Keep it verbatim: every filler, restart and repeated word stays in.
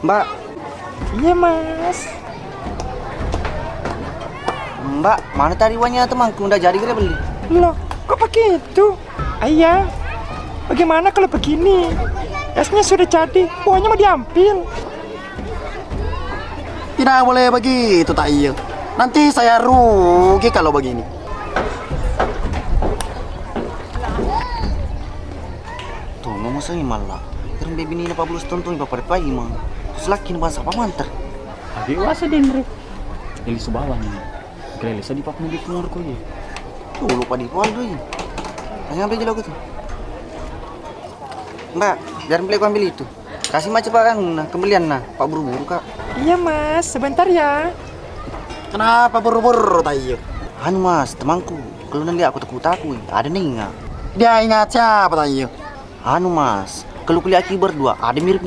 Mbak. Iya, Mas. Mbak, mana tadi uangnya temanku? Ndak jadi kira beli. Loh, kok begitu? Ayah, bagaimana kalau begini? Esnya sudah jadi, uangnya mau diambil. Tidak boleh begitu, Taiyo. Nanti saya rugi kalau begini. Tuh, ngomong saya malah. Terus baby ini apa belum tonton, bapak pai mang. Terus laki ini bahasa apa mantar? Agi wasa denre. Eli subawa ni. Kelele sa di pak mobil keluar ko ye. Tuh, lupa di pol tuh. Tanya apa aja lo gitu. Mbak, jangan beli, aku ambil itu. Kasih macet pak kan, nah, kembalian nah, pak buru-buru kak. Iya, Mas, sebentar ya. Kenapa buru-buru, Taiyo? Anu, Mas, temanku, kalau nanti aku takut-takut, ada nih ingat. Dia ingat siapa, Taiyo? Anu, Mas, kalau kuliah aki berdua, ada mirip-mirip